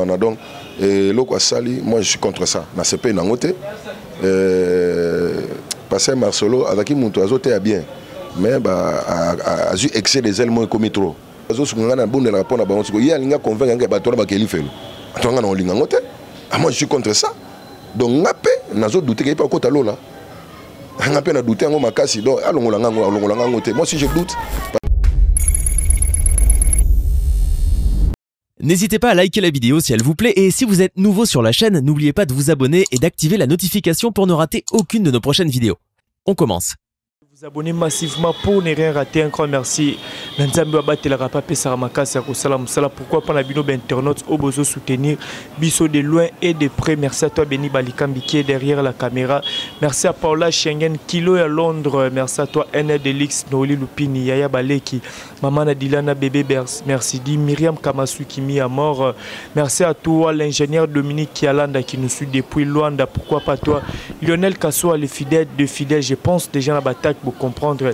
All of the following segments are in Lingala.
Wana donc eloko asali, moi je suis contre ça, nasepeli nango te. Pasteur Marcelo azalaki moto azoteya bien, mais azwi excès des ailes mo ekomi trop. Azosunga ngai, nabondelaka mpo na bango. Sikoyo ye alingi aconvaincre ngai bato wana bakeli felo ato ngai na kolinga yango te. Ah, moi je suis contre ça. Donc nga mpe nazodouter ke ye mpe akota lola. Nga mpe na doute yango makasi. Donc alongola ngango, alongola ngango te. Moi si je doute. N'hésitez pas à liker la vidéo si elle vous plaît et si vous êtes nouveau sur la chaîne, n'oubliez pas de vous abonner et d'activer la notification pour ne rater aucune de nos prochaines vidéos. On commence. Vous abonner massivement pour ne rien rater. Un grand merci. Na Nzambe abatelaka pa pesaka makasi ya kosala mosala. Pourquoi pas na bino ba internautes oyo bozo soutenir biso de loin et de près. Merci à toi Benny Balikambi qui est derrière la caméra. Merci à Paola Schengen Kilo à Londres. Merci à toi NL Delix Noeli Lupini Yaya Baleki Maman Nadilana Bébé merci dit Myriam Kamasu qui mit à mort. Merci à toi l'ingénieur Dominique Kialanda qui nous suit depuis Luanda. Pourquoi pas toi Lionel Kassoa, le fidèle de fidèle. Je pense déjà la bataille pour comprendre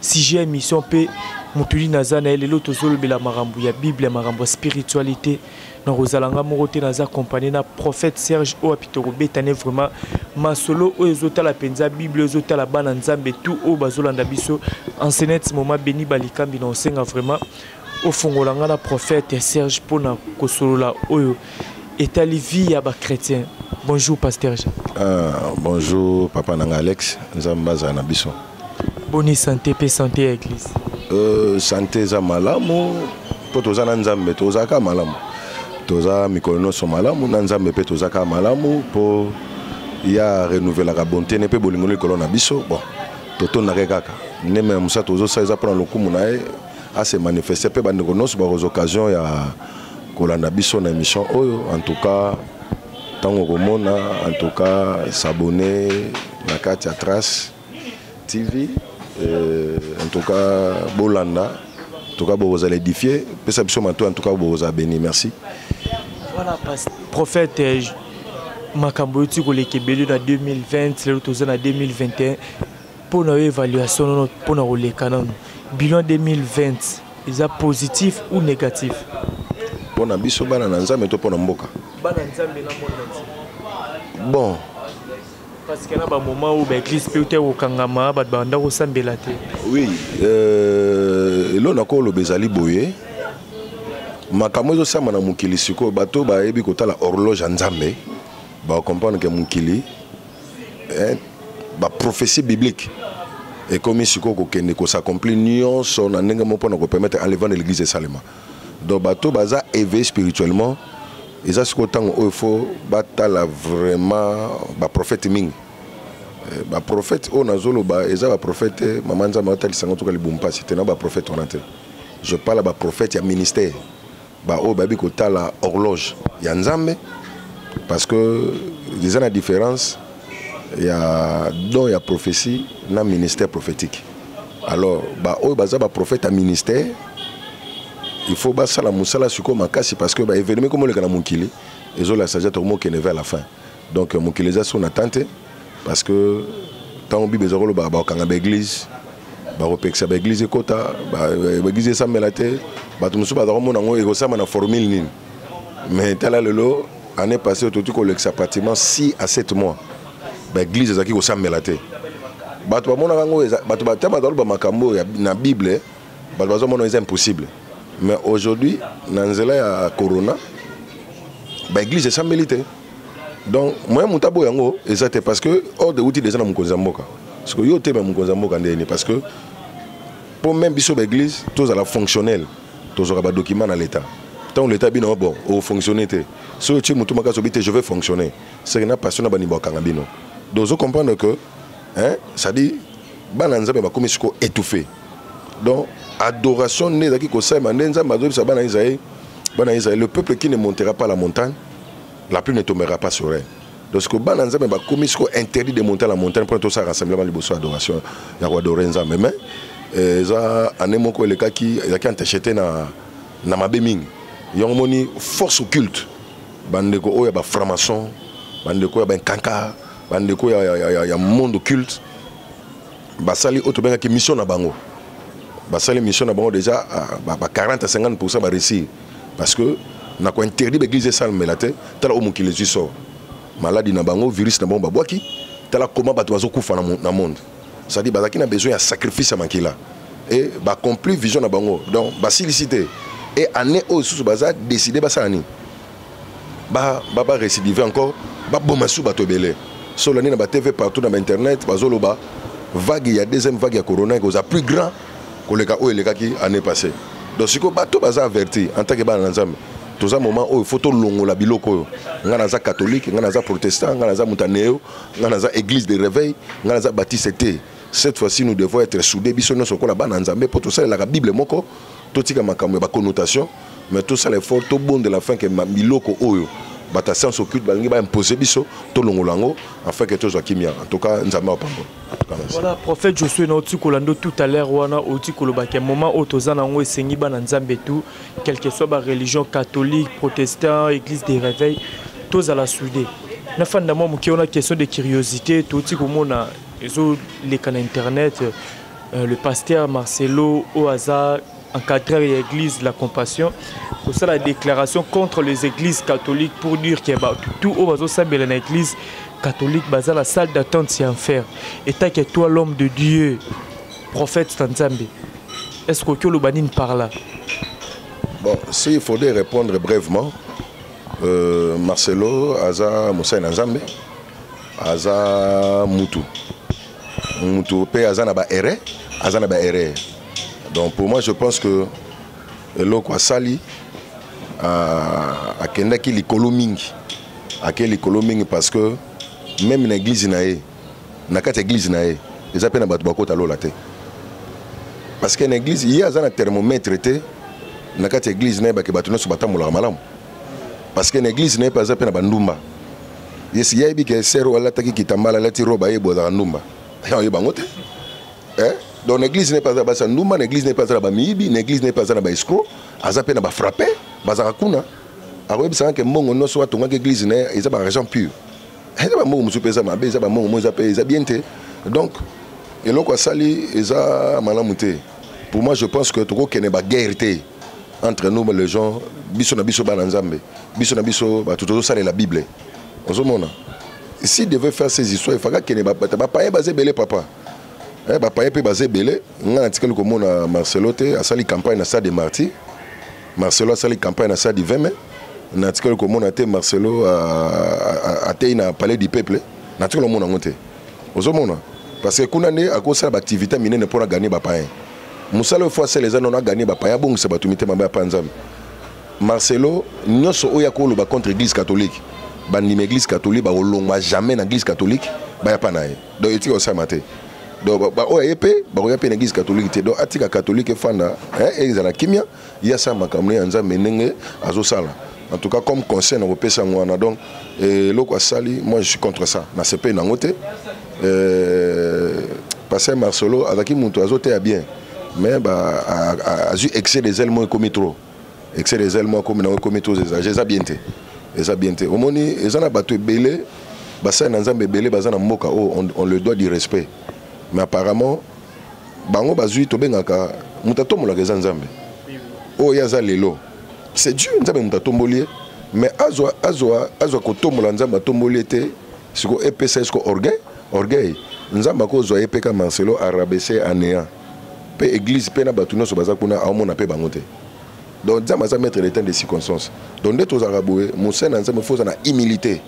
si j'ai mission pe mutuli naza na lelo tozolobela makambo ya Bible, makambo ya spiritualité. Na kozala nga moko te, naza accompagné na prophète Serge oyo api tokobetane vraiment masolo oyo ezotala mpenza Bible, ezotala bana Nzambe tout oyo bazolanda biso en ce net moment. Beni Balikambi na osenga vraiment ofongola nga na prophète Serge mpona kosolola oyo etali vie ya bachrétien. Bonjour pasteur Jean. Ah, bonjour papa nanga Alex, Nzambe azala na biso. Boni santé mpe santé ya église? Santé eza malamu mpo toza na Nzambe, toza kaka malamu, toza mikolo nyonso malamu na Nzambe mpe toza kaka malamu mpo ya renouvelaka bonté ne mpe bolingo likolo na biso. Bon, totondaka kaka ndenge ya mosala tozosala eza mpona lokumu na ye ase manifeste mpe bandeko nyonso bakozwa occasion ya kolanda biso na émission oyo. En tout cas ntango okomona, en tout cas s'abonner na kati ya Trace TV. En tout cas bolanda, en tout cas bokozala édifié, pesa biso mato, en tout cas bokozala béni. Merci. Voilà prophète, makambo euti koleka ebele na 2020, lelo toza na 2021. Mpona yo évaluation nono mpona koleka nano bilan 2020 eza positif ou négatif? Mpona biso bana na Nzambe to mpona mboka? Bana Nzambe na monde entier. Bon, parce que na bamoment oyo baeglise mpe te kokangama, bato banda kosambela te. Oui, eloko nakoloba ezali boye: makambo ezosama na mokili sikoyo, bato bayebi kotala horloge ya Nzambe bacomprendre ke mokili, baprophétie biblique ekomi sikoyo kokende kos'accomplir nyonso na ndenge moko mpona kopermettre enlèvement de l'église esalema. Donc bato baza éveillé spirituellement, eza sikoyo ntango oyo faut batala vraiment baprophète mingi. Baprophète oyo nazoloba eza baprophète te mama Nzambe aotalisa ngo toka libumu mpasi te na baprophète wana te. Je parle ya baprophète ya ministère, baoyo bayebi kotala horloge ya Nzambe, parce que eza na différence ya don ya prophétie na ministère prophétique. Alors baoyo baza baprophète ya ministère, il faut basala mosala sikoyo makasi, parce que baévénement komo oleka na mokili ezolakisa ja tokomokende vers la fin. Donc mokili eza so na temps te, parce que ntango Bible eza kolobaka bakokanga baeglise, bakopekisa baeglise ekota, baeglise esambela te, bato mosusu baza komona yango ekosama na formule nini. Mais tala lelo, année passée toti kolekisa pratiquement 6 à 7 mois baeglise ezalaki kosambela te. Bato bamonaka yango, bato ta bazaloba makambo oyo na Bible, bato bazomona eza impossible. Mais aujourd'hui na nzela ya corona baeglise esambeli te. Donc moyen moto aboya yango eza te, parce que ordre euti déjà na mokonzi ya mboka. Parce que yo otema mokonzi ya mboka ndeni, parce que mpo même biso baeglise tozala fonctionnel, tozwaka badocument na l'état. Ntango l'état bino, bon, ofonctionne te, soki otie motu makasi obi te je vais fonctionner, c'est que na passion na bandimba bakanga bino. Donc ozo comprendre que, hein, c'est-à-dire bana Nzambe bakomi sikoyo étouffé. Donc adoration nde ezalaki kosalema nde Nzambe azobisa bana Israël, bana Israël, le peuple qui ne montera pas la montagne, la pluie ne tombera pas sur elle. Donc sikoyo bana Nzambe bakomi sikoyo interdit de monter à la montagne mpona tosala rassemblement liboso ya adoration ya koadorer Nzambe. Mais eza année moko elekaki ezalaki entaché te na mabe mingi. Yango moni force occulte, bandeko oyo ya bafranc-maçon, bandeko ya bankanka, bandeko ya monde occulte basali oyo tobengaki mission na bango. Basali mission na bango déjà ba 40 à 50 baréussir, parce que Na ko interdire ba église esalemela te. Tala oyo mokili ezwi sort, maladi na bango, virus na bango babwaki. Tala comment bato bazokufa na monde. C'est-à-dire bazalaki na besoin ya sacrifice ya makila et baaccomplir vision na bango. Donc basilisi te. Et année oyo susu baza décidé basala nini? Barécidive encore, baboma su bato ebele. So olandi na baTV partout, na bainternet, bazoloba vague ya deuxième vague ya corona ekozala plus grand koleka oyo elekaki année passée. Donc sikoyo bato baza averti. En tant que bana na Nzambe, toza moment oyo faut tolongola biloko oyo. Ngai naza catholique, ngai naza protestant, ngai naza moto néo, ngai naza église de réveil, ngai naza baptiste te. Cette fois-ci, nous devons être soudés, biso nyonso lokola bana Nzambe, mpo tosalelaka Bible moko. Totika makambo ya baconnotation, mais tosala effort, tobondela afin ke biloko oyo bato ya science occulte balingi baimpose biso, tolongola yango afin ke tozwa kimia. En tout cas, Nzambe apambola. Voilà, prophète Josué, nauti kolanda tout à l'heure wana, outi kolobaka moment oyo toza nango esengi bana Nzambe tout, quelle que soit bareligion, catholique, protestant, église de réveil, tozala soudé. Nafanda mwa moke wana, question de curiosité. Touti komona ezoleka na internet, le pasteur Marcelo oyo aza encadreur ya église La Compassion kosala déclaration contre les églises catholiques pour dire que bato tout oyo bazosambela na église catholique baza la salle d'attente ya enfer. Etake toi, l'homme de Dieu, prophète ta Nzambe, est ce que oki oloba nini par là? Bon, s'il faudrait répondre brièvement, Marcelo aza mosali na Nzambe, aza mutu, mutu mpe aza na baerreur, aza na baerreur. Donc pour moi, je pense que eloko asali, akendaki likolo mingi, ake likolo mingi, parce que même na église na ye, na kati ya église na ye, eza mpe na bato bakota lola te, parce que na église ye aza na thermomètre te. Na kati ya église na ye bake bato nyonso batambolaka malamu, parce que na église na ye mpe aza mpe na bandumba. Yesi ye ayebi ke sœur oyo alataki kitambala, alati robe, ayebi azalaka ndumba, oyeba yango te, eh? Donc na église na ye mpe aza basi ya ndumba, na église na ye mpe aza na bamiyibi, na église na ye mpe aza na baescroc, aza mpe na bafrappe bazalaka kuna. Akoyebisaka ke mbongo nyonso atongaki église na ye eza baargent pur, eza bambongo mosusu mpe eza mabe, eza bambongo mo eza mpe eza bien te. Donc eloko asali eza malamu te. Pour moi, je pense que tokokende baguerre te entre nous les gens, biso na biso bana Nzambe, biso na biso bato tozosalela Bible. Ozomona, s'il devait faire ces histoires, ifaka kende bapaye baza ebele, papa. Bapaye mpe baza ebele. Ngai natikali komona Marcelo te asali campagne na stade de Martyr. Marcelo asali campagne na stade du 20 mai, natikali komona te. Marcelo atei na Palais du Peuple, natikali komona yango te. Ozomona, parce que kuna nde akosala baactivité minene mpona gagner bapayen. Mosala oyo faut asala eza nono agagner bapayen, abongisa bato mitema mabe apa Nzambe. Marcelo, nyonso oyo akoloba contre église catholique, bandima église catholique bakolongwa jamais na église catholique baya mpa na ye. Donc etika kosalama te. Donc oyo aye mpe bakoya mpe na église catholique te. Donc atika catholique efanda, ezala kimia, ye asala makambo ya Nzambe ndenge azosala. En tout cas, comme conseil nakopesa yango wana. Donc eloko asali, moi je suis contre ça, nasepeli nango te. Pasteur Marcelo azalaki moto azoteya bien, mais azwi excès de zèle moko, ekomi trop. Excès de zèle moko akomi nango, ekomi trop exagéré, eza bien te, eza bien te. Omoni, eza na bato ebele, basali na Nzambe ebele baza na mboka oyo, on le doit du respect, mais apparemment bango bazwi. Tobengaka moto atombolaka eza Nzambe. Oyo ye aza lelo, c'est Dieu. Nzambe moto atomboli ye, mais azwa kotombola Nzambe atomboli ye te. Siko epesa ye siko orgueil, orgueil. Nzambe akozwa ye mpe ka Marcelo arabaisser à néant mpe église mpe na bato nyonso baza kuna, aomona mpe bango te. Donc Nzambe aza maître de temps, de circonstances. Donc nde tozalaka boye, mosali na Nzambe faut oza na humilité.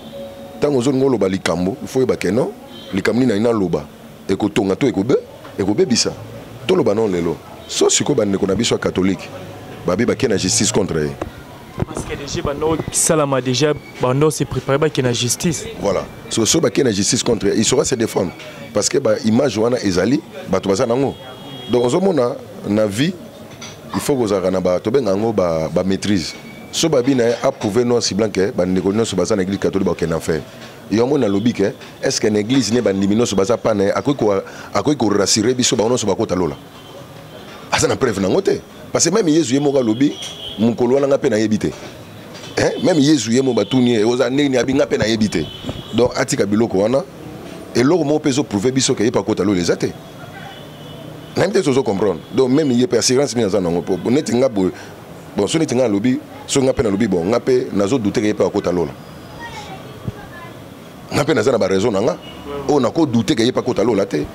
Ntango ozolinga oloba likambo, il faut oyeba ke non, likambo nini nalingi naloba ekotonga to ekobebisa. Toloba non, lelo so sikoyo bandeko na biso ya catholique babi bakei na justice contre ye. Parce que déjà bando salama, déjà bando se préparer bakei na justice. Voilà, so bakei na justice contre ye, il saura se défendre, parce que baimage wana ezali, bato baza nango. Donc ozomona, na vie il faut kozalaka na tobenga yango bamaîtrise. So babi na ye approuvé noir sur blanc ke bandeko nyonso baza na église catholique bakokende enfer, yango nalobi ke est ce que na église ne bandimi nyonso baza pa na ye, akoki korassurer biso bango nyonso bakota lola? Aza na preuve nango te, parce que même Yesu ye moko alobi mokolo wana nga mpe nayebi te. Même Yesu ye moko batuni ye oza ndenge nini, abi nga mpe nayebi te. Donc atika biloko wana. Eloko moko mpe ezoprouve biso ke ye mpe akota lola eza te. Nayebi te tozo comprendre. Donc même ye mpe, assurance nini aza nango? Po neti nga boye, bon, so neti nga alobi Soki nga mpe nalobi bon, nga mpe nazodouter ke ye mpe akota lola. Nga mpe naza na baraison na nga oyo nakodouter ke ye mpe akota lola te.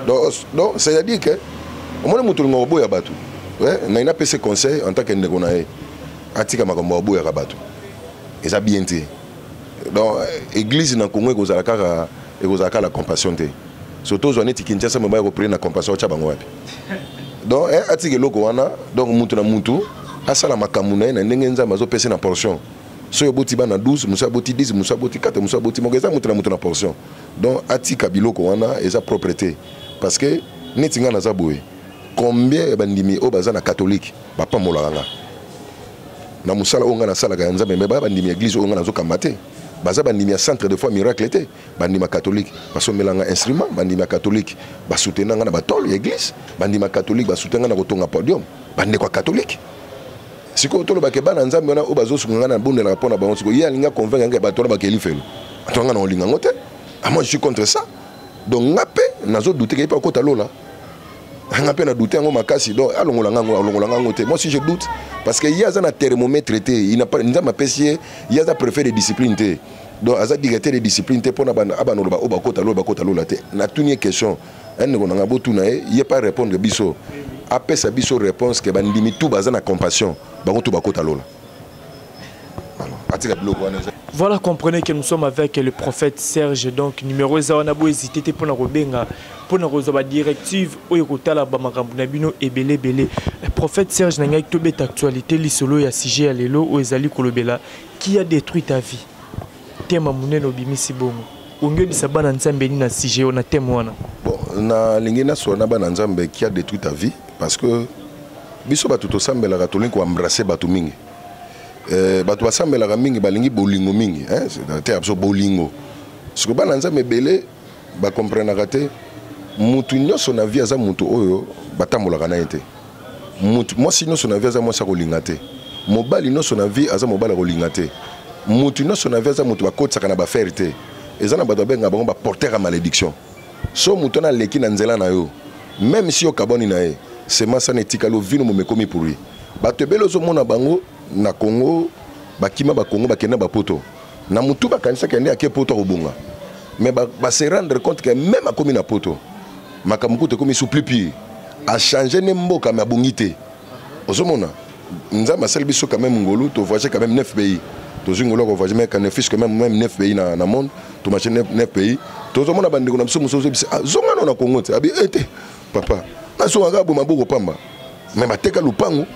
Donc c'est à dire que omoni moto olinga koboya bato, nai napesi conseil en tant que ndeko na ye, atika makambo aboyaka bato, eza bien te. Donc église na Congo ekozala kaka, ekozala kaka la compassion te. Surtout ozwa neti Kinshasa, mobaya koprier na compassion, otya bango wapi? Donc atika eloko wana. Donc mutu na mutu asala makambo na ye na ndenge Nzambe azopesa na portion. Soki oboti bana 12, mosu aboti 10, mosu aboti 4, mosu aboti moko, eza mutu na mutu na portion. Donc atika biloko wana, eza propre te. Parce que neti ngai naza boye, combien ya bandimi oyo baza na catholique bapambolaka nga na mosala oyo ngai nasalaka ya Nzambe? Me baya bandimi ya église oyo ngai nazokamba te, baza bandimi ya Centre de foi Miracle te. Bandima catholique basombela nga instrument, bandimi ya catholique basoutenir nga na batole ya église, bandima catholique basoutenir nga na kotonga podium. Bandeko ya catholique sikoyo, tolobake bana Nzambe wana oyo bazosunga nga na bondelaka mpo na bango. Sikoyo ye alingi aconvaincre nga bato wana bakeli felo ato, nga na olinga yango te. Ah, moi je suis contre ça. Donc nga mpe nazodouter ke ye mpe akota lola. Nga mpe na doute yango makasi. Donc alongola ngango, alongola ngango te. Moi si je doute, parce que ye aza na thermomètre te. Il n'a pas, Nzambe apesi ye, ye aza préfet de discipline te. Donc aza directeur de discipline te mpona abana oloba oyo bakota lola, bakota lola te. Natuni ye question, ndeko na nga, botuna ye, ye pa répondre biso, apesa biso réponse ke bandimi tu baza na compassion, bango tu bakota lola. Atika biloko wana. Voilà, comprenez que nous sommes avec le prophète Serge. Donc, numéro eza wana, bo hésiter te pona kobenga, pona kozwa ba directive oyo kotala ba makambo na bino ebele ebele. Prophète Serge, na ngai tobeta actualité, lisolo ya sujet ya lelo oyo ezali kolobela "Qui a détruit ta vie?" Thème monene obimisi bongo. Ongelisa bana Nzambe ni na sujet na thème wana? Bon, nalingi nasola na bana Nzambe "Qui a détruit ta vie?", parce que biso bato tosambelaka, tolingi koembrasser bato mingi. Bato basambelaka mingi, balingi bolingo mingi te ya biso bolingo. Siko bana Nzambe ebele bakomprenaka te, mutu nyonso na vie aza mutu oyo batambolaka na ye te. Mutu mwasi nyonso na vie aza mwasi akolinga te, mobali nyonso na vie aza mobali akolinga te, mutu nyonso na vie aza mutu bakotisaka na baaffaire te. Eza na bato babengaka bango baporteur ya malédiction. So moto wana aleki na nzela na yo, même si okabwani na ye, semence wana etikali ovino momekomi pourri. Bato ebele ozomona bango na Congo, bakima bakongo, bakende bapoto na motu, bakanisaki nde ake poto akobonga, mais base rendre compte ke même akomi na poto, makambo kutu ekomi su plus pire. Achanger ne mboka, me abongi te. Ozomona, Nzambe asali biso quand même ngolu, tovoyage quand même 9 pays. Tozwi ngolu ya kovoyage, mais ne fût-ce que même 9 pays na monde, tomarche 9 pays. Tozomona bandeko na biso mosusu, ozobisa: "Ah, zonga no na Congo te." Abi e te, papa, nazongaka boye maboko pamba. Me bateka lupango,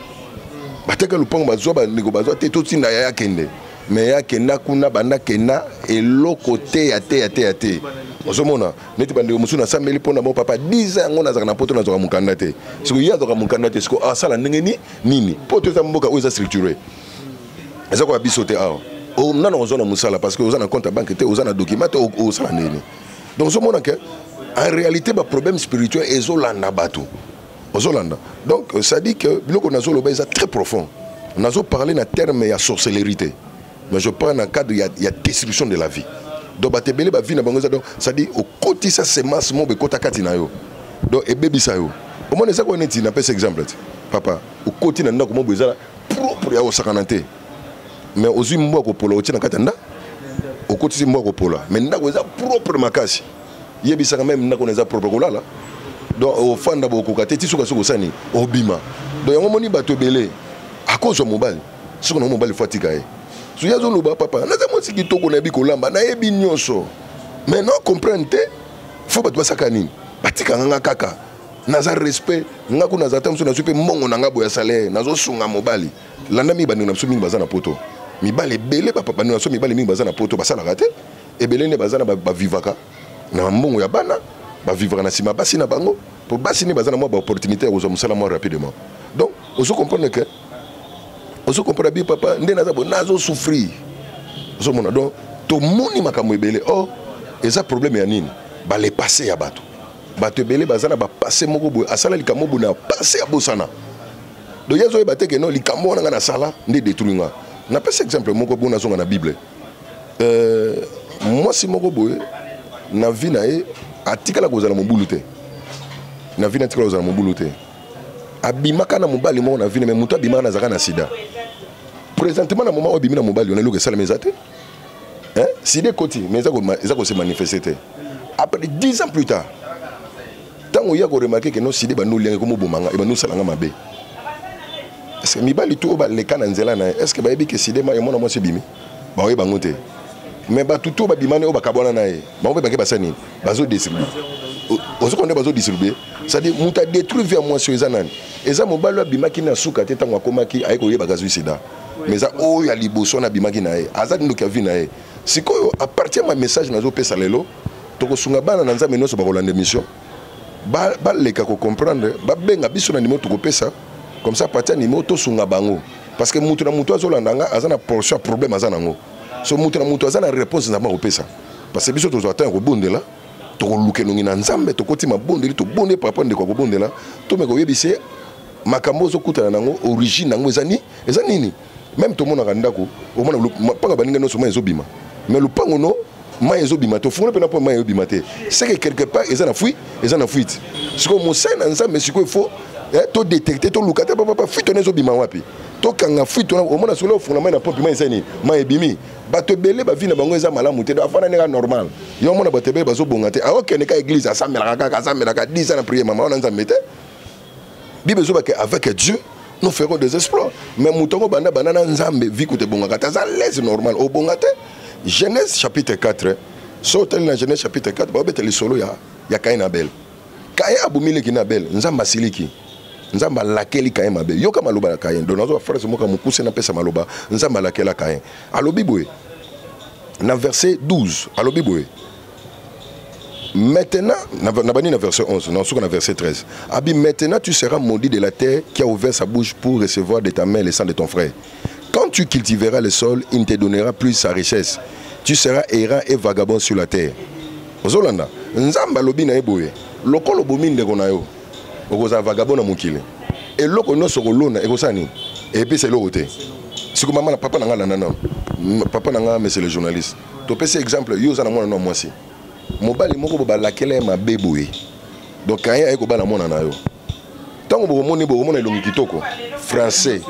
bateka lupango, bazwa bandeko, bazwa te, totinda ya akende. Me ya akenda kuna, banda kenda, eloko te ya te ya te ya te. Ozomona neti bandeko mosusu, nasambeli mpona bo papa 10 ans yango nazalaka na poto, nazwaka mokanda te. Siko ye azwaka mokanda te, siko asala ndenge ni nini? Poto eza mboka oyo eza structuré, eza koya biso te awa. Nano ozwa na mosala, parce que oza na compte ya banque te, oza na document te, osala ndenge? Donc ozomona ke en réalité baproblème spirituel ezolanda bato, ozolanda. Donc ça dit que biloko nazoloba eza très profond. Nazoparle na terme ya sorcellerie te, mais je parle na cadre ya destruction de la vie. Donc bato ebele bavie na bango eza, donc ça dit okotisa semence moko ekota kati na yo, donc ebebisa yo. Omona, eza koya neti napesa exemple te, papa, okoti na ndako moko eza propre ya kosakana te, mais ozwi mbwa kopola, otie na kati ya ndako, okotisi mbwa kopola, mais ndako eza propre makasi. Yebisaka même ndako na eza propre kolala, donc ofanda bokoka te ti soki soki osani obima. Donc yango moni bato ebele akozwa mobali, soki nango mobali fo atika ye. So ye azoloba: "Papa, naza mwasi kitoko, nayebi kolamba, nayebi nyonso, mais no comprendre te. Fo bato basaka nini? Batikanga nga kaka, naza respect nga kuna, naza ta mosusu, nazwi mpe mbongo na nga boya salaire, nazosunga mobali." Landa mingi bandeko na biso mingi baza na poto, mibali ebele, bandeko na biso mibali mingi baza na poto, basalaka te. Ebele nde baza na bavivaka na mbongo ya bana, bavivaka na nsima basi na bango, po basi nde baza na mwa baopportunité ya kozwa mosala mwa rapidement. Donc ozo comprendre ke, ozo comprendre bi papa nde naza boye, nazosouffrir. Ozomona, donc tomoni makambo ebele. Or eza problème ya nini? Bale passé ya bato. Bato ebele baza na bapassé moko boye, asala likambo boye na passé, abosana. Donc ye azoyeba te ke no likambo wana nga nasala nde détruit nga. Napesa exemple moko bo, nazonga na Bible. Mwasi moko boye, na vie na ye atikala kozala mobulu te, na vie na atikala kozala mobulu te. Abimaka na mobali moko na vie, mais moto abimaka na azalaka na sida. Présentement, na moment oyo ebimi na mobali wana, eloko esalemi eza te. Sida ekoti, mais eza kose manifester te. Après, 10 ans plus tard, ntango oya koremarquer ke no, sida ebandi olianga, ekomobomanga, ebandi osalanga mabe. Est ce que mibali tu oyo baleka na nzela na ye, est ce que bayebi ke sida ya mwana mwasi ebimi? Baoyeba yango te. Mais bato to babimani, oyo bakabwana na ye, bango mpe bake basala nini? Bazodistribue. Ozoka nde bazodistribue. C'est-à-dire, moto adétruire vie ya mwasi oyo eza nani? Eza mobali oyo abimaki na suka te. Ntango akomaki, aye koyebaka azwi sida. Mais eza oyo ya liboso wana abimaki na ye, aza ndoki ya vie na ye. Sikoyo, à partir ya message nazopesa lelo, tokosunga bana na Nzambe nyonso bakolanda émission, baleka kocomprendre, babenga biso na nimero tokopesa. Comme ça, partir ya nimero, tosunga bango, parce que mutu na mutu azolanda nga aza na portion ya problème aza nango. So mutu na mutu aza na réponse Nzambe akopesa, parce que biso tozwa temps ya kobondela, tokoluka elongi na Nzambe, tokoti mabondeli, tobonde papa ndeko akobondela, tomeka koyebisa ye makambo ozokutana nango, origine nango eza ni eza nini. Même tomonaka ndako, omona mpango baninga nyonso mai ezobima, mais lupango no mai ezobima te. Ofungoli mpena mpo mai ezobima te, c'est que quelque part eza na fuite, eza na fuite. Sikoyo mosali na Nzambe, sikoyo il faut todétecte, toluka te papa, fuite wana ezobima wapi, tokanga fuite wana. Omona sikoyo ofungola mai na pompe, mai eza nini? Mai ebimi. Bato ebele bavie na bango eza malamu te, afanda ndenge normal. Yo omona bato ebele bazobonga te, aokende ka église, asambelaka kaka, asambelaka 10 ans na prière, mama wana Nzambe te. Bible ezobake avec Dieu nous ferons des exploits. Mais moto yango banda banda na Nzambe, vie kuta ebongaka te, aza l'aise normal, obonga te. Genèse chapitre 4, so otali na Genèse chapitre 4, baobeta lisolo ya Kain na Abel. Kain abomi leki na Abel. Nzambe asiliki, Nzambe alakeli Kain mabe. Yoka maloba ya Kain. Donc nazwa phrase moko ya mokuse, napesa maloba Nzambe alakela Kain. Alobi boye na verset 12, alobi boye: maintenant, na bani na verset 11, na suka na verset 13, abi: maintenant tu seras maudit de la terre qui a ouvert sa bouche pour recevoir de ta main le sang de ton frère. Quand tu cultiveras le sol, il ne te donnera plus sa richesse. Tu seras errant et vagabond sur la terre. Ozolanda, Nzambe alobi na ye boye: lokola obomi ndeko na yo, okozala vagabond na mokili. Eloko nyonso kolona ekosala nini? Epesa eloko te. Siko mama na papa na nga, landa nano papa na nga, monsieur le journaliste. Topesi exemple: yo oza na mwana na mwasi, mobali moko bo balakela ye mabe boye. Donc kaye aye kobala mwana na yo. Ntango bokomoni, bokomona elongi kitoko, français,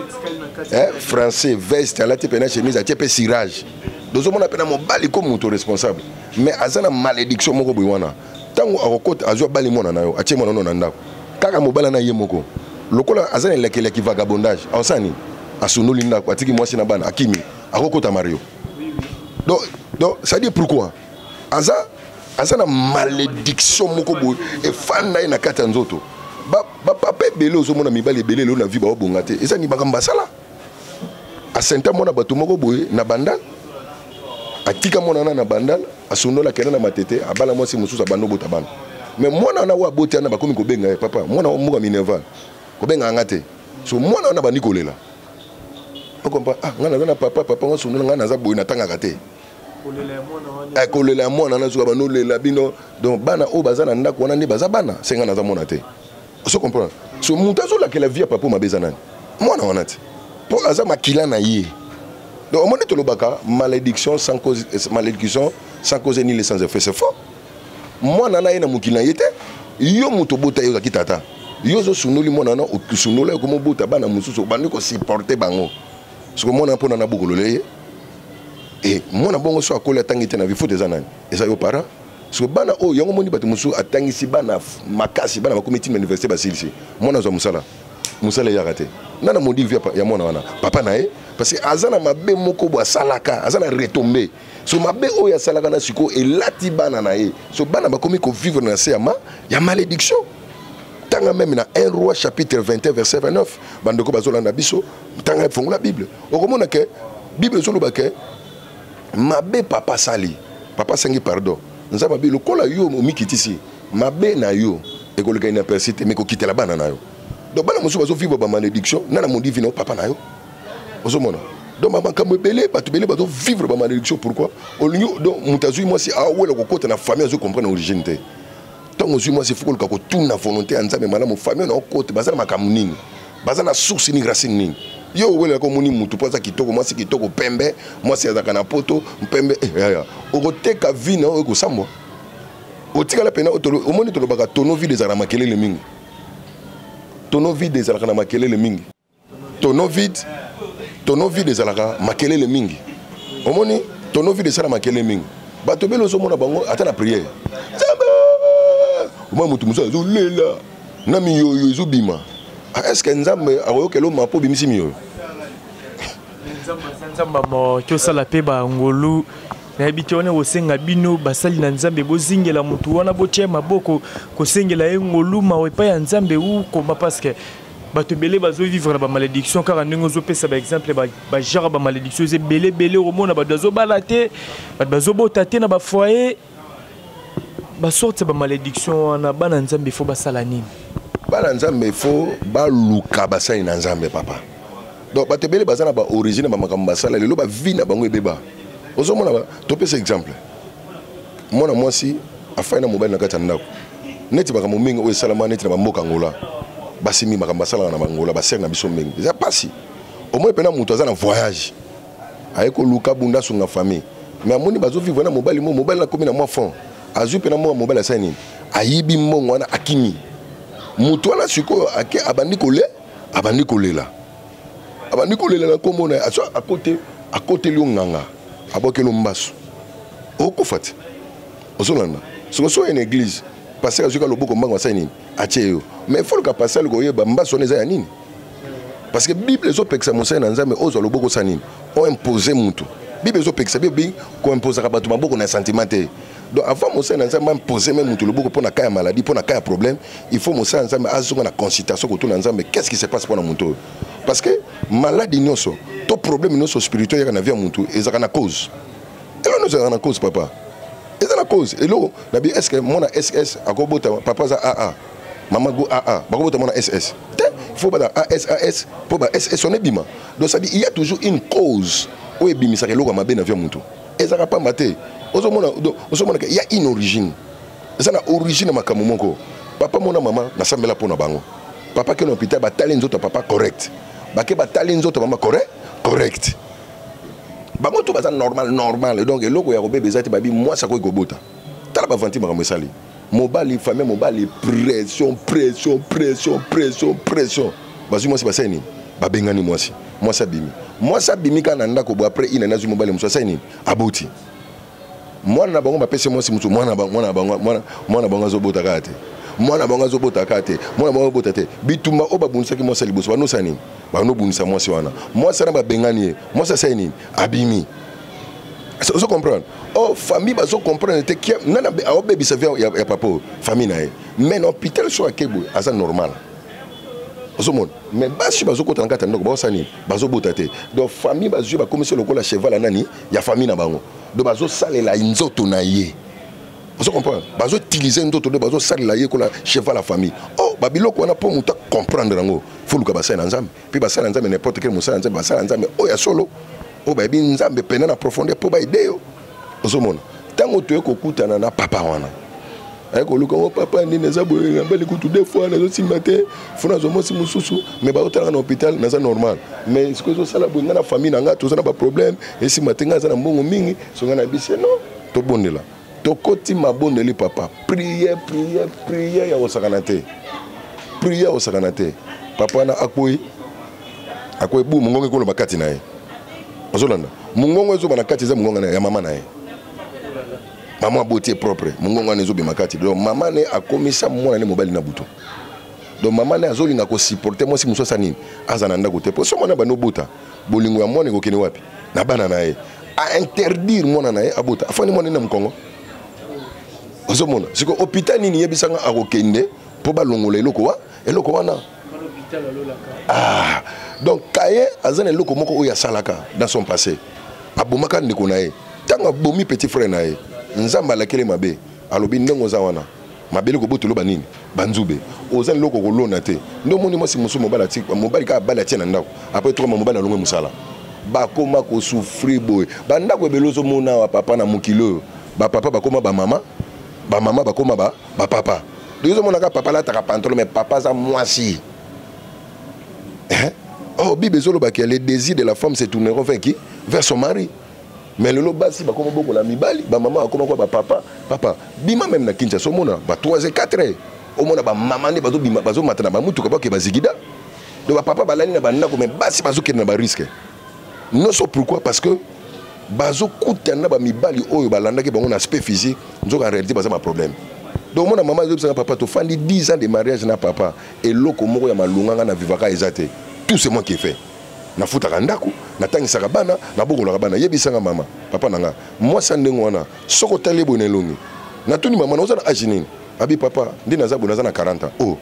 français, veste alati mpe chemise, atie mpe cirage, tozomona mpe na mobali ko moto responsable, mais aza na malédiction moko boye wana. Ntango akokota, azwi, abali mwana na yo, atie mwana no na ndako kaka mobali na ye moko. Lokola aza na elekeleki vagabondage, aosala nini? Asundoli ndako, atiki mwasi na bana, akimi, akokota mario. Donc ça dit pourquoi aza na malédiction moko boye efanda ye na kati ya nzoto. Bapapa ebele, ozomona mibali ebele lelo na vie baobonga te, eza ni makambo basala. Asenta mwana bato moko boye na Bandal, atika mwana wana na Bandal, asundola, akenda na Matete, abala mwasi mosusu, abanda obota bana. Mais mwana wana oyo aboti wana, bakomi kobenga ye papa. Mwana mboka minerval, kobenga nga te. So mwana wana bandi kolela, okompa: ah, ngai naza na papa, papa nga sundola ngai, naza boye, natangaka te. Kolela ya mwana wana, soka banolela bino. Donc bana oyo baza na ndako wana nde baza bana se ngai naza mwana te. Ozo comprendre? So moto azolakela vie ya papa mabe eza nani? Mwana wana te, mpo aza makila na ye. Donc omoni, tolobaka malédiction sans cause, malédiction sans cause ni sans effet, c'est faux. Mwana na ye na mokili na ye te. Yo moto obota ye, ozalaki tata, yo ozosundoli mwana wana, osundoli, okomobota bana mosusu, obandi kosupporte bango. Soko mwana mpona na bokolole ye e mwana bongo, so akoli, atangi te na vie, faute eza nani? Eza yo parent. Soko bana oyo yango moni, bato mosusu atangisi bana makasi, bana bakomi ntina université, basilisi, mwana azwa mosala, mosala eyaka te. Nana modi vie ya mwana wana? Papa na ye, parce que aza na mabe moko bo asalaka, aza na retombée. So mabe oyo asalaka na sikoyo elati bana na ye. So bana bakomi kovivre na se ya malédiction. Tanga même na 1 Roi chapitre 21 verset 29. Bandeko bazolanda biso, tanga, fongola Bible, okomona ke Bible ezoloba ke mabe papa asali, papa asengi pardon. Nzambe abi: lokola yo omikitisi, mabe na yo ekoleka inaperçu te, mais kokitela bana na yo. Donc bana mosusu bazovivre bamalédiction. Nana modivi na yo papa na yo, ozomona? Donc bamakambo ebele, bato ebele bazovivre bamalédiction. Pourquoi olingi? Donc moto azwi mwasi, awela kokota na famille, azwi comprendre origine te. Ntango ozwi mwasi, faut koluka kotuna volonté ya Nzambe malamu. Famille na okota, baza na makambo nini? Baza na source nini, racine nini? Yo owelelaka, omoni mutu mpo aza kitoko, mwasi kitoko, pembe, mwasi azalaka na poto, pembe, yaya, okoteka vie na oyo, ekosambwa, otikala pena. Omoni, tolobaka tonneau vide ezalaka na makelele mingi. Tonneau vide ezalaka na makelele mingi. Tonneau vide, Tonneau vide ezalaka makelele mingi. Omoni, tonneau vide esala makelele mingi. Bato ebele ozomona bango ata na prière, Nzambe, omona moto mosusu azolela na miyoyo ezobima. Ah, est ce que Nzambe akoyokela oma mpo obimisi miyoyo? Nzambe amoki osala mpe bangolu. Nayebi te, wana kosenga bino basali na Nzambe bozingela motu wana, botia maboko kosengela ye ngolu, mawa epai ya Nzambe u koma, parce que bato ebele bazovivre na bamalédiction kaka ndenge ozopesa baexemple, bagenre bamalédiction eza ebele ebele. Okomona bato bazobala te, bato bazobota te na bafoyer, basorte ya bamalédiction wana. Bana Nzambe faut basala nini? Bana Nzambe faut baluka basali na Nzambe, papa. Donc bato ebele baza na baorigine ya bamakambo basala, lelo bavie na bango ebeba. Ozomona, topesa exemple, mwana mwasi afai na mobali na kati ya ndako, neti makambo mingi oyo esalama neti na bamboka Angola. Basi mingi, makambo basalaka na bangola, basere na biso mingi, eza mpasi. Omoni mpena moto aza na voyage, aye koluka bunda, asunga famille, mais amoni bazovivre na mobali mo mobali nakomi na mwa fond, azwi mpena mwa mobali, asali nini? Ayibi mbongo wana, akimi. Moto wana sikoyo ake, abandi kole abandi kolela, abandi kolela na nkombo na ye. Aso akote, akoteli yo nganga, abwakeli yo mbasu, okokufa te. Ozolanda siko so oye na église, pasteur azwi ka loboko, mbango asali nini? Atie yo. Mais faut luka pasteur, aluka oyeba mbasu wana eza ya nini, parce que Bible ezopekisa mosali na Nzambe ozwa loboko osala nini? Oimpose mutu. Bible ezopekisa, bible koimposaka bato maboko na sentiment te. Donc avant mosali na Nzambe impose me mutu loboko mpo na cas ya maladie, mpo na cas ya problème, il faut mosali na Nzambe azonga na consultation, kotuna Nzambe qu'est ce qui se passe mpo na motu oyo, parce que maladie nyonso to problème nyonso spirituel eyaka na vie ya mutu ezalaka na cause. Eloko nyonso ezalaka na cause, papa, eza na cause. Eloko na bi, est ce que mwana SS akobota? Papa aza AA, mama go AA, bakobota mwana SS te. Il faut bada AS AS mpo ba SS wana ebima. Donc ça dit, il y a toujours une cause oyo ebimisaka eloko ya mabe na vie ya mutu. Ezalaka pamba te. Ozomona, ozomona ke il y a une origine, eza na origine ya makambo moko. Papa mona, mama, nasambela mpo na bango. Papa ke na hôpital, batali nzoto ya papa correct, bake batali nzoto ya mama correct, bango to baza normal normal. Donc eloko ya kobeba eza te. Babi mwasi akoki kobota. Tala bavanti makambo esali mobali, famille mobali, pression, pression, pression, pression, pression. Bazwi mwasi, basali nini? Babengani mwasi, mwasi abimi. Mwasi abimi kaka na ndako boye, après ina nazwi mobali mosusu, asali nini? Aboti mwana na bango, bapesi mwasi mosusu mwana. Mwana bango, mwana bango azobota kaka te, mwana bango azobota kaka te, mwana bango azobota te. Bitumba oyo babundisaki mwasi ya liboso, banosala nini? Banobundisa mwasi wana. Mwasi wana babengani ye, mwasi asali nini? Abimi. Ozo comprendre? Oh, famille bazo comprendre te nani aobebisa vie ya papa oyo, famille na ye. Mais na hôpital so ake boye, aza normal, ozomona. Mais basi bazokota na kati ya ndako, baosala nini? Bazobota te. Donc famille bazwi, bakomisi lokola cheval ya nani, ya famille na bango. Donc bazosalela nzoto na ye, ozo comprendre? Bazoutilize nzoto nde bazosalela ye kola cheval ya famille. Oh, babiloko wana, mpo moto acomprendre yango, faut luka basali na Nzambe. Mpe basali na Nzambe, n'importe quel mosali na Nzambe, basali na Nzambe oyo ya solo, oyo bayebi Nzambe pena na profondeur, mpo baide yo. Ozomona, ntango toye kokutana na papa wana, aye koluka ngo, papa, nini eza boye? Nabali kutu deux fois, nazosimba te, faut nazwa mwasi mosusu. Mais baotalaka na hôpital, naza normal. Mais sikoyo ezosala boye, ngai na famille na ngai toza na baproblème, esimba te. Ngai aza na mbongo mingi, so ngai nayebisi ye non, tobondela. Tokoti mabondeli, papa, prière, prière, prière ya kosakana te, prière ya kosakana te. Papa wana akwei, akwei bu, mongongo ekoloba kati na ye. Ozolanda mongongo ezoba na kati, eza mongongo na ye ya mama na ye. Mama aboti ye propre, mongongo wana ezobima kati. Donc mama ne akomisa mwana ne mobali na butu. Donc mama ne azolinga kosupporte mwasi mosusu asa nini, aza na ndako te, po so mwana bandi obota, bolingo ya mwana ekokende wapi? Na bana na ye. Ainterdire mwana na ye abota, afandi mwana na mokongo. Ozomona siko hôpital nini yebisanga akokende mpo balongola eloko wa eloko wana? Ah, donc Kaye aza na eloko moko oyo asalaka dans son passé, abomaka ndeko na ye. Ntango abomi petit frère na ye, Nzambe alakeli mabe, alobi ndenge oza wana, mabele kobotolo banini, banzube, oza na eloko kolona te. Nde omoni mwasi mosusu, mobali, mobali kaka abali, atie na ndako, après 3 mois mobali alongwe mosala, bakoma kosouffrir boye. Bandako ebele ozomona awa, papa, na mokili oyo, bapapa bakoma bamama, bamama bakoma bapapa. Donc ozomona kaka papa alataka pantalon, mais papa aza mwasi. Oh, Bible ezolobaki les désirs de la femme se tourneront vers qui? Vers son mari. Mais lelo basi bakoma bokola mibali, bamama bakoma kwa bapapa. Papa, bima même na Kinshasa, omona ba 3 et 4 heures, omona bamama nde bazobima, bazomata na bamutuka, bake bazigida. Donc bapapa balali na bandako, mais basi bazokende na barisque. Nyonso pourquoi? Parce que bazokutana na bamibali oyo balandaki bango na aspect physique, nzoka en réalité baza baproblème. Donc omona mama azobisanga: papa, tofandi 10 ans de mariage na papa, eloko moko ya malunga nga na vivaka eza te. Tout, c'est moi qui ai fait. Nafutaka ndako, natangisaka bana, nabokolaka bana. Yebisanga mama, papa na nga, mwasi ya ndenge wana, soki otali boye na elongi, natuni mama: na oza na age nini? Abi: papa, nde naza boye, naza na 40 ans. Oh,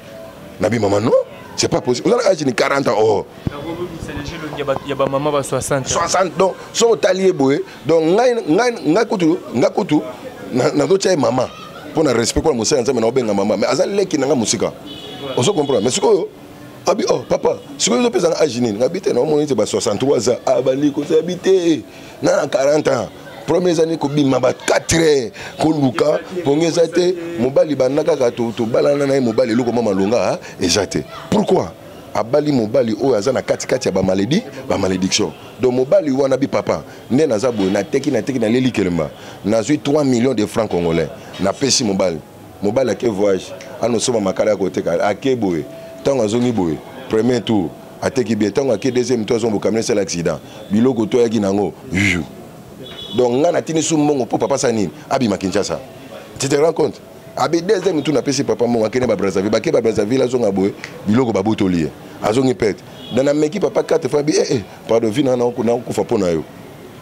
nabi: mama, non, c'est pas possible, oza na age ni 40 ans? Oh. Ya bamama ba 60. 60. Donc soki otali ye boye, donc ngai kutu nazotia ye mama mpo na respect mpona mosala ya Nzambe, na obenga mama, mais aza leki na ngai mosika, ozo comprendre. Mais sikoyo abi: oh papa, sikoyo ozopesanga age nini? Ngabi te, naomoni ete ba 63 ans. Abandi kosabi te na 40 ans. Premier eza nini? Kobima ba 4 heures koluka pongi eza te. Mobali banda kaka tobalana na ye, mobali eloko mwa malonga eza te. Pourquoi? Abali mobali oyo aza na katikati ya bamaledi, bamalédiction. Donc mobali wana bi: papa, nde naza boye, nateki, nateki, naleli kelemba, nazwi 3 millions de francs congolais, napesi mobali. Mobali ake voyage, anosomba makala ya koteka. Ake boye, ntango azongi boye, premier tour ateki bien. Ntango ake deuxième tour, azonga, camion esala accident, biloko to ayaki nango yu. Donc ngai natindi su mbongo mpo papa asala nini? Abima Kinshasa. Tu te rends compte? Abi deuxième tour, napesi papa mbongo, akende Babrazzaville. Bake Babrazzaville, azonga boye, biloko babotoli ye, azongi pete. Donc nameki papa quatre fois. Abi: eh, eh, pardon, vi na nakokufa mpo na yo.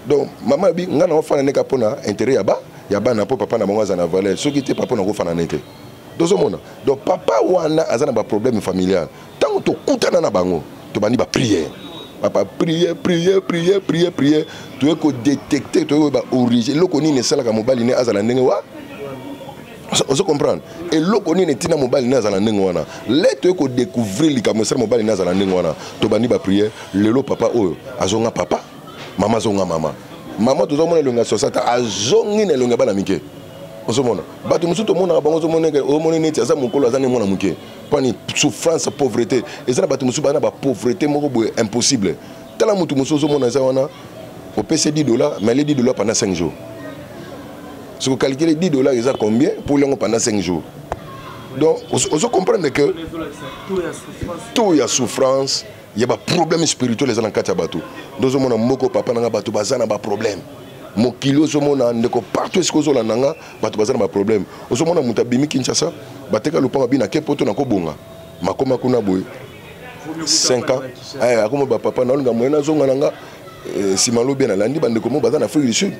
Donc mama abi: ngai naofanda ndeka mpo na intérêt ya bana, mpo papa na bango aza na valeur. Soki te, papa nakofanda ne te. Tozomona, donc papa wana aza na baproblème familial. Ntango tokutana na bango, tobandi baprière, papa, prière, prière, prière, prière, prière. Toye kodétecter, toye koyeba origine, eloko nini esalaka mobali ne azala ndenge wa. Ozo comprendre? Eloko nini etina mobali ne azala ndenge wana? Le toye kodécouvrir likambo esala mobali ne azala ndenge wana, tobandi baprière. Lelo papa oyo azonga papa, mama azonga mama. Mama tozomona elongi ya 60, azongi na elongi ya bana mike. Ozomona bato mosusu tomonaka bango, ozomona neti aza mokolo, aza ne mwana moke. Mpani souffrance, pauvreté. Eza na bato mosusu baza na bapauvreté moko boye impossible. Tala motu mosusu ozomona eza wana, opesi 10 dollars, mais ale 10 dollars pendant 5 jours. Soki ocalculer 10 dollars eza combien pour yango pendant 5 jours? Donc ozo comprendre que taux ya souffrance, ya baproblème spirituel eza na kati ya bato. Nde ozomona moko, papa nanga, bato baza na baproblème. Mokili ozomona, ndeko, partout esika ozolanda nga, bato baza na baproblème. Ozomona moto abimi Kinshasa, bateka lopango, abi: nake Poto, nakobonga. Makoma kuna boye 5 ans, akoma: bapapa, naolinga moye nazonga na nga. Nsima lobi nalandi bandeko mo baza na Afrique du Sud,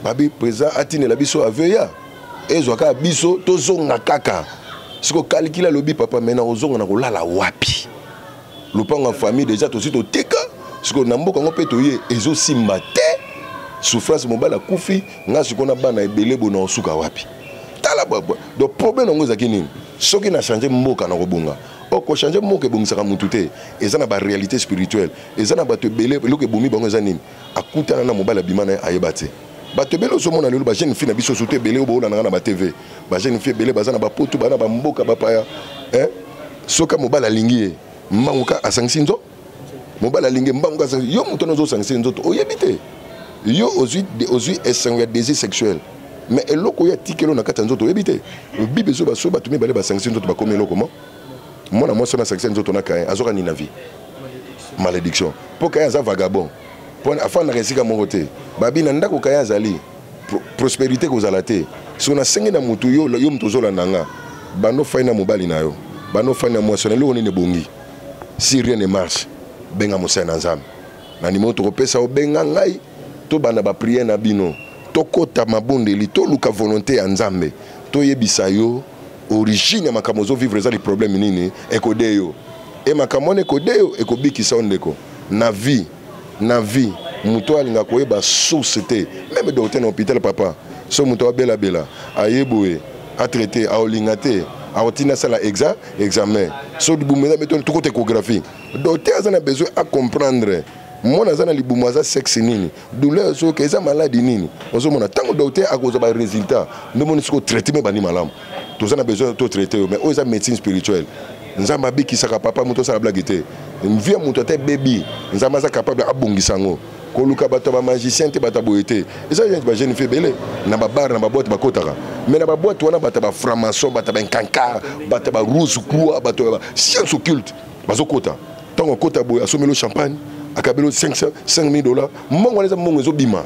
babi président atinela biso aveu ya ezwa kaka biso, tozonga kaka. Siko calculer, alobi: papa, mai na kozonga na kolala wapi? Lopango ya famille déjà tosi toteka. Sikoyo na mboka yango mpe toye, ezosimba te, souffrance, mobali akufi, nga sikoyo na bana ebele boye, na osuka wapi? Tala, donc problème yango ezalaki nini? Soki na change mboka, na kobonga. Okochange mboka ebongisaka mutu te. Eza na baréalité spirituelle. Eza na bato ebele, eloko ebomi bango eza nini? Akutana na mobali, abima na ye, ayeba te. Bato ebele ozomona lelo, bajeune fille na biso surtout ebele oyo boyolandanga na batv, bajeune fille ebele baza na bapoto, baza na bamboka bapaya. Soki mobali alingi ye, mbangu ka asangisi nzo mobali alingi ye, mbangu ka asangisi yo. Moto wana ozosangisi nzoto, oyebi te. Yo ozwi esengo ya désir sexuel, mais eloko oyo atikeli na kati ya nzoto, oyebi te. Bible ezo baso bato mibale basangisi nzoto, bakomi eloko mo. Mwana mwasi wana asangisi nzoto na Kain, azoka nini na vie? Malédiction. Mpo Kain aza vagabond, mpo afandaka esika moko te. Babi na ndako Kain azali, prospérité kozala te. Soki nasengi na motu, yo, yo moto ozolanda nga, bando fai na mobali na yo, bando fai na mwasi na eloko nini ebongi. Si rien ne marche, benga mosali na Nzambe na nimero tokopesa. Obenga ngai, tobanda baprière na bino, tokɔta mabondeli, toluka volonté ya Nzambe, toyebisa yo origine ya makambo ozovivre ezali problème nini. Ekode yo e makambo wana, ekode yo, ekobikisa yo. Ndeko, na vie, na vie, moto alinga koyeba source te. Même docteur na hôpital, papa, so moto abelabela, aye boye, atraité, aolinga te, akotinda asala examen. So libumu eza beto, tokota échographie. Docteur aza na besoin acomprendre mwana aza na libumu aza sexe nini, douleur soki eza maladi nini. Ozomona, ntango docteur akozwa barésultat, nde moni sikoyo traitement ebandi malamu. Toza na besoin totraite yo, mais oyo eza médecine spirituelle. Nzambe abikisaka, papa. Moto osala blague te, vie ya moto ata ebebi, Nzambe aza capable abongisa yango. Koluka bato ya bamagicien te, bato ya boye te. Eza bajeune fille ebele na babar, na baboîte bakotaka, mais na baboîte wana, bato ya bafranc-maçon, bato ya bainkankar, bato ya barose croix, bato ya science occulte bazokota. Ntango akota boye, asomeli champagne. Akabeli 500, 5000 dollars. Mbongo wana eza mbongo ezobima,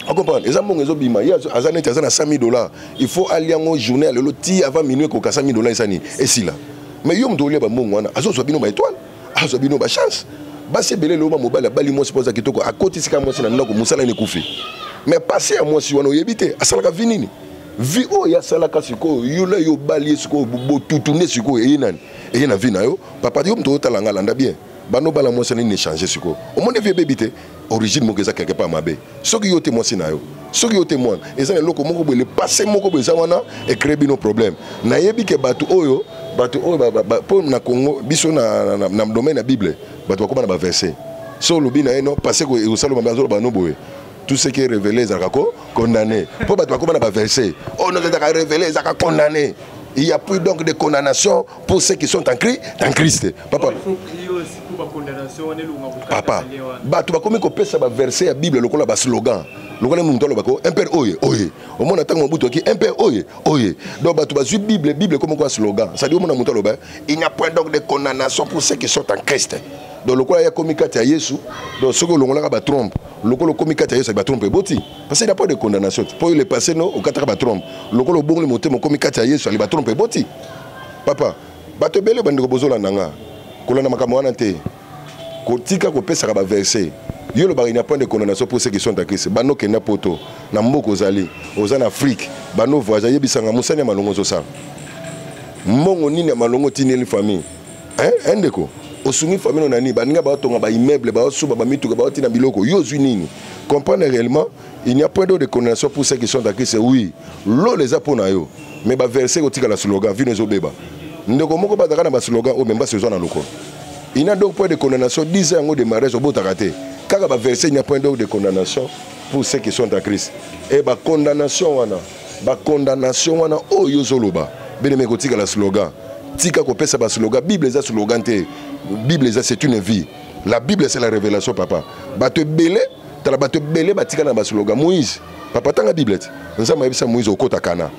ocomprendre? Eza mbongo ezobima. Ye aza neti aza na 100 000 dollars, il faut alia yango journée ya lelo ti avant minuit ekoka, 100 000 dollars eza nini, esila. Mais yo moto olia bambongo wana, azozwa bino baétoile, azwa bino bachance. Basi ebele lelo, mobali abali mwasi mpo aza kitoko, akoti sika mwasi na ndako, mosala nini, ekufi. Mais passé ya mwasi wana oyebi te, asalaka vie nini, vie oyo asalaka. Sikoyo yo na yo obali ye, sikoyo botutu nde sikoyo eye nani, eye na vie na yo. Papa, yo moto otala nga, landa bien. Bando bala mwasi nini échange, sikoyo omoni vie ebebi te. Origine moko eza quelque part mabe. Soki yo te mwasi na yo, soki yo te mwana, eza na eloko moko boye, le passé moko boye eza wana, ecrée bino problème. Nayebi ke bato oyo, bato oyo, mpo na Congo biso, na domaine ya Bible, bato bakóma na baverset. So olobi na ye no passé ekosala mabe, azoloba no boye: tout ce qui est révélé ezalaka ko condamné. Mpo bato bakóma na baverset oyo nyonso ezalaka révélé, ezalaka condamné. Il n'y a plus donc de condamnation pour ceux qui sont en Christ, en Christ. Papa. Papa, bato bakomi kopesa baverset ya Bible lokola baslogan, lokola moto alobaka MPR oye oye. Omona ntango Mobutu aki MPR oye oye. Donc bato bazwi Bible, Bible ekomi koya slogan. C'est-à-dire omona moto aloba: il n'y a point donc de condamnation pour ceux qui sont en Christ. Donc lokola ya komi kati ya Yesu, donc soki olongolaka batrompe, lokola okomi kati ya Yesu, batrompe eboti, parce qu'il n'y a pas de condamnation mpo le passé no okataka batrompe. Lokola obongoli motema, okomi kati ya Yesu, ali batrompe eboti. Papa, bato ebele, bandeko bozolanda nga, kolanda makambo wana te, kotika kopesaka baverset. Yo olobaka: il n'y a point de condamnation pour ceux qui sont en Christ. Bando okenda Poto, na mboka ozali, oza na Afrique, bando voyage, ayebisanga mosani ya malongo ozosala, mbongo nini ya malongo otineli famille? Hein, ndeko, osungi famille na nini? Baninga baotonga baimmeuble, baosuba bamituka, baotina biloko, yo ozwi nini? Comprendre réellement, il n'y a point de condamnation pour ceux qui sont en Christ. Oui, lolo eza mpo na yo, mais baverset kotikala slogan, vino ezobeba. Ndeko moko bazalaka na baslogan oyo membasi ozwa na lokolo: il n'y a donc point de condamnation. 10 yango de mariage, obotaka te, kaka baverset: il n'y a point donc de condamnation pour ceux qui sont en Christ. E bacondamnation wana, bacondamnation wana oyo ozoloba beneme, kotikala slogan. Tika kopesa baslogan. Bible eza slogan te. Bible eza, c'est une vie. La Bible, c'est la révélation. Papa, bato ebele, tala, bato ebele batika na baslogan. Moïse, papa, tanga Bible te. Nzambe ayebisa Moïse: okota Kana,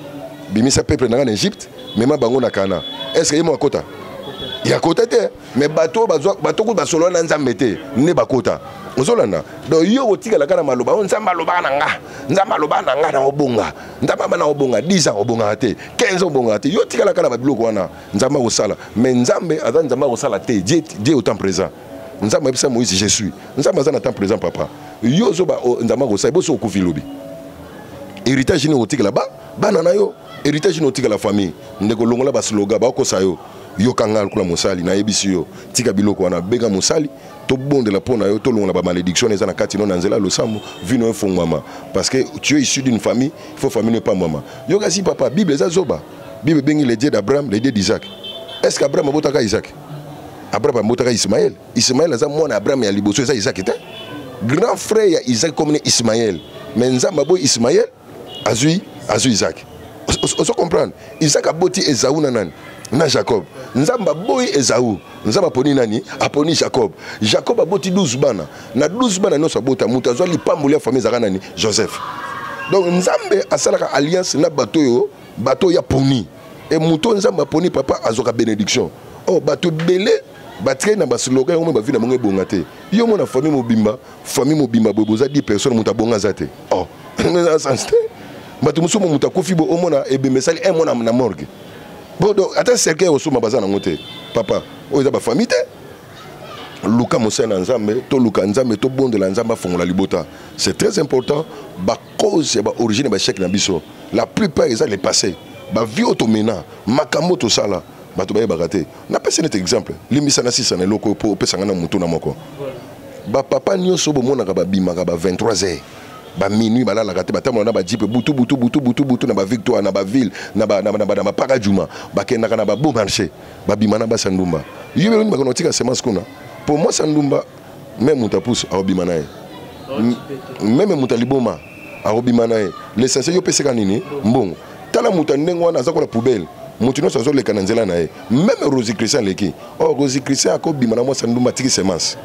bimisa peuple na nga na Égypte, mema bango na Kana. Est ce que ye mo akota? Ya kota te. Mais bato bazwa, bato kutu basolola na Nzambe te nde bakota. Ozolanda? Donc yo kotikala kaka na maloba oyo: Nzambe alobaka na nga, Nzambe alobaka na nga na obonga, Nzambe aba na obonga. 10 ans obongaka te, 15 ans obongaka te. Yo tikala kaka na babiloko wana, Nzambe akosala. Mais Nzambe aza Nzambe akosala te. Dieu, Dieu au temps présent. Nzambe ayebisa Moïse: je suis. Nzambe aza na temps présent. Papa, yo ozoba Nzambe akosala, boso okufi lobi, héritage nini okotikela ba bana na yo? Héritage nini otikela famille? Ndeko, longola baslogan, bakokosa yo. Yokanga lokola mosali nayebisi yo: tika biloko wana, benga mosali, tobondela mpo na yo, tolongola bamalédiction eza na kati no na nzela ya losambo, vino efongwama. Parce que tu es issu d'une famille, il faut famille no epambwama. Yo kasi, papa, Bible eza zoba. Bible ebengi le Dieu d'Abraham, le Dieu d'Isaac. Est ce que Abraham abotaka Isaac? Abraham abotaka Ismaël. Ismaël aza mwana Abraham ya liboso, eza Isaac te. Grand frère ya Isaac comme ne Ismaël, mais Nzambe aboyi Ismaël, azwi Isaac. Ozo comprendre? Isaac aboti Ezau na nani? Na Jacob. Nzambe aboyi Ezau, Nzambe aponi nani? Aponi Jacob. Jacob aboti 12 bana. Na 12 bana nyonso abota, moto azwa lipamboli ya famille ezalaka nani? Joseph. Donc Nzambe asalaka alliance na bato oyo, bato oyo aponi. E moto oyo Nzambe aponi, papa, azwaka bénédiction. Oh, bato ebele batikali na baslogan yango, me bavi na bango ebonga te. Yo mona famille mobimba, famille mobimba boye, boza 10 personnes, moto abonga aza te. Oh, eza sens te. Bato mosusu, mo moto akufi bo, omona ebembe esali un mois na morgue. Bon, donc ata cercueil osomba baza nango te. Papa, oyo eza bafamille te. Luka mosali na Nzambe, toluka Nzambe, tobondela Nzambe afongola libota. C'est très important. Bacause ya baorigine ya baéchec na biso, la plupart eza le passé, bavie oyo tomena, makambo oyo tosala, bato bayebaka te. Napesi neti exemple, limbisa na sisa na eloko oyo mpo opesanga na motu na moko. Bapapa nyonso bomonaka babimaka ba 23 heures, baminuit, balalaka te, batambola na bajeep butu butu butu butu butu, na bavictoire, na baville, na bapaka juma, bakendaka na babeau marché, babima na basi ya ndumba. Yo beloni bakona kotika semence kuna. Po mwasi ya ndumba, même moto apusu akobima na ye, même moto aliboma akobima na ye. L'essentiel, yo opesaka nini? Mbongo. Tala, moto ya ndenge wana aza kola poubelle, moto nyonso azoleka na nzela na ye. Même Rosi Christian aleki. Or Rosi Christian akobima na mwasi ya ndumba, atiki semence.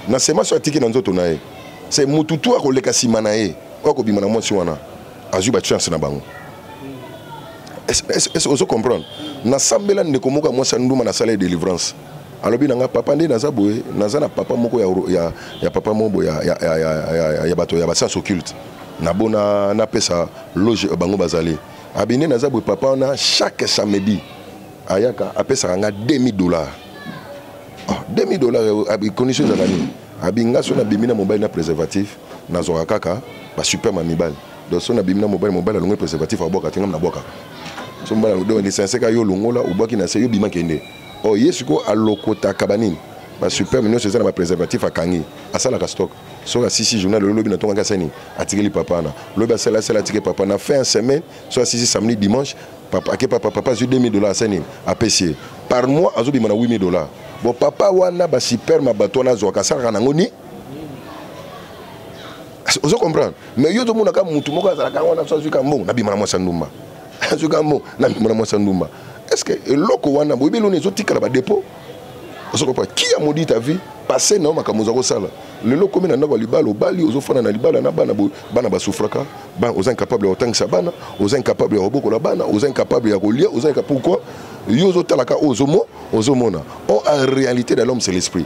Na semence oyo atiki na nzoto na ye, c'est motu tu akoleka nsima na ye oyo akobima na mwasi wana, azwi bachance na bango. Est-ce ozo comprendre? Nasambela ndeko moko ya mwasi ya ndumba, nasala ye délivrance. Alobi na nga, papa, nde naza boye, naza na papa moko ya papa moko boye ya bato ya bascience occulte, nabona napesa loge bango bazali. Abi nde naza boye, papa wana chaque samedi ayaka apesaka nga 2000 $. Ah, 2000 $. Abi condition ezalaka nini? Abi nga so nabimi na mobali na préservatif, nazwaka kaka basperme ya mibali. Donc so nabimi na mobali, mobali alongoli préservatif, abwaka te, ngam nabwakaka. So mobali, donc license ka yo longola, obwaki na se, yo bima kende. Oh, ye sikoyo alokotaka banini, basperme nyonso eza na bapréservatif, akangi, asalaka stock. Soki asisi journal lelo, lobi natongaki, asali nini? Atikeli papa wana. Lobi asali, asali, atikeli papa. Na fin ya semaine, so asisi samedi, dimanche, papa ake, papa, papa azwi 2000 $, asali nini? Apesi ye. Par mois azobima na 8000 $. Bon, papa wana basperme bato wana azwaka, asalaka nango ni ozo comprendre. Mais yo tomonaka mutu moko azalaka wana, so azwika mbongo, nabima na mwasi ya ndumba, azwika mbongo, nabima na mwasi ya ndumba. Est ce que eloko wana boyebi eloni ezotikala badépôt? Ozo comprendre? Qui a maudit ta vie passé na yo, makambo oza kosala lelo, okomi na ndako ya libala, obali, ozofanda na libala na bana boye, bana basouffraka, oza incapable ya kotangisa bana, oza incapable ya kobokola bana, oza incapable ya kolia, oza incapable. Pourquoi? Yo ozotalaka oyo ozomona. Or en réalité, dans l'homme, c'est l'esprit.